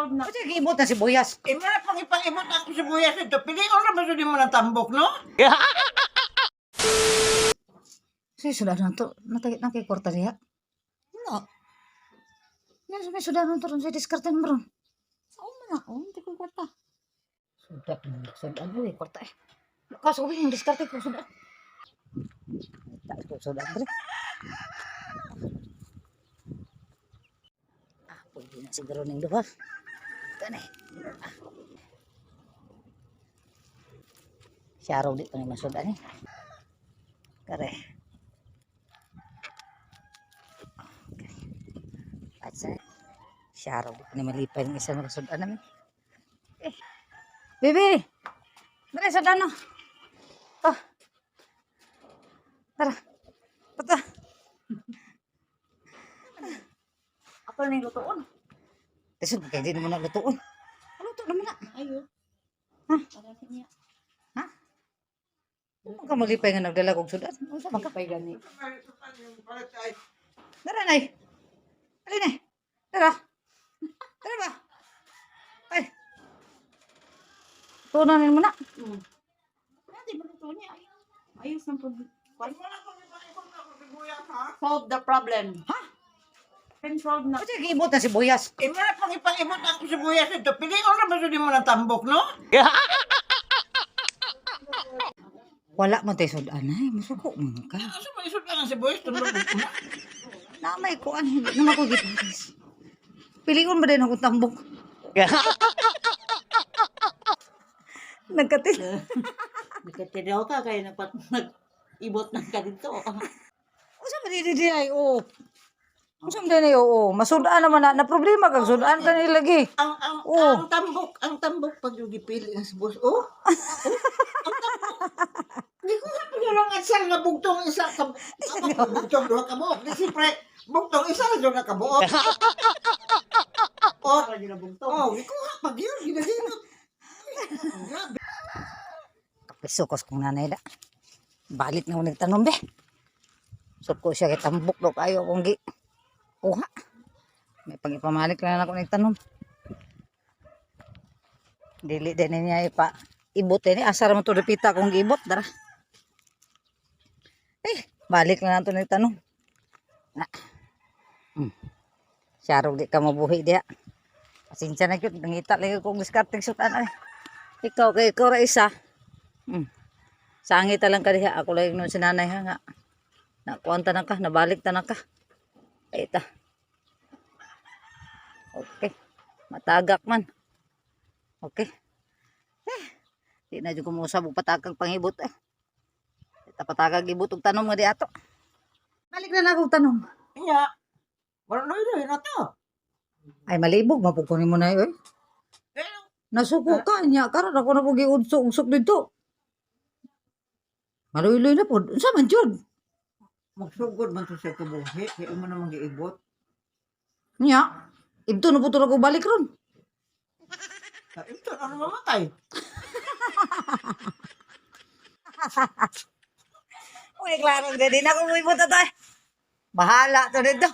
Solve na. Kasi giibot na sibuyas. Imo na pang ipang-ibot ang sibuyas ito. Pilion ra ba jud mo ng tambok, no? Kasi sudah na to. Natagit na kay kwarta diha. Wala. Yan, may sudah na to. Sa diskarte mo ron. Saan man ako? Hindi ko kwarta. Sudah, sudah. Ano eh, kwarta eh. Kaso ko yung diskarte ko, sudah. Tak ko sudah, bre. Ah, pwede na siguro ning duha. Ito na eh. Ah. Syaraw di pa ni masudan eh. Kare. Okay. At sa syaraw di pa ni malipay ng isa na kasudan namin. Eh. Bibi! Dali sa dano. Oh. Tara. Pata. Ako na yung lutoon. Tesod kay di mo na lutoon. Luto naman na. Ayo. Ha? Para sa niya. Ha? Kung ka malipay nga nagdala kog sudan. Unsa man ka? Pay gani. Tara nay. Ali nay. Tara. Tara ba? Ay. Tunanin mo na. Hindi mo luto niya. Ayos ng pag... Imo na pang ipang-ibot ang sibuyas, ha? Solve the problem. Ha? Can solve na. Kasi giibot na sibuyas. Imo na pang ipang-ibot ang sibuyas ito. Pilion ra ba jud mo ng tambok, no? Wala man tay sudan ay. Musuko man ka. Asa ba isod ang sibuyas tunog mo? Na may kuan hindi na ko gipares. Pilion ba din akong tambok? Nagkatil. Nagkatiraw ka kaya nagpat nag-ibot ng ka dito. Unsa man di ay oo. Unsa man di ay oo. Masudan naman na, na problema kag sudan ka ni lagi. Ang Oo. ang tambok pag yung gipili ang sibuyas. Oh. Oh, ang tambok. Gikuha pa yun ang asal nga bugtong isa ka ang bugtong duha ka buok. Di siyempre bugtong isa ra jud na kabuok. Oh, Para din bugtong. oh, gikuha pag yun ginaginot. Grabe. Kapisukos kong nanay da. Balik na ko nagtanom be. Suko siya kay tambok do kayo kung gi kuha. May pangipamalik lang ako nagtanom. Dili din niya ipa ibot ini asar mo to dapita kung giibot dara. Eh, balik na nato nagtanom. Na. Syarog di ka mabuhi diha. Pasensya na gyud nangita lagi kong diskarteng sutan ay. Ikaw kay ikaw ra isa. Sangit lang ka diha. Ako lang nun si nanay ha nga. Nakuan ta na ka, nabalik ta na ka. Ay ta. Okay. Matagak man. Okay. Eh, di na jud kumusab og patakag pangibot eh. Ta patakag ibot og tanom nga di ato. Balik na na akong tanom. Nya. Wala na yun na to. Ay malibog mapugkunin mo na eh. Pero Nasuko ka niya karon ako na pug giudso-ugsok dito. Maluy-luy na pod. Unsa man jud? magsugod man to sa kabuhi, kay imo namang giibot. Nya. Ibto na po to ako balik ron. Ito ano mamatay? Uy, klaro, hindi na ako muibot na tayo. Bahala to dito.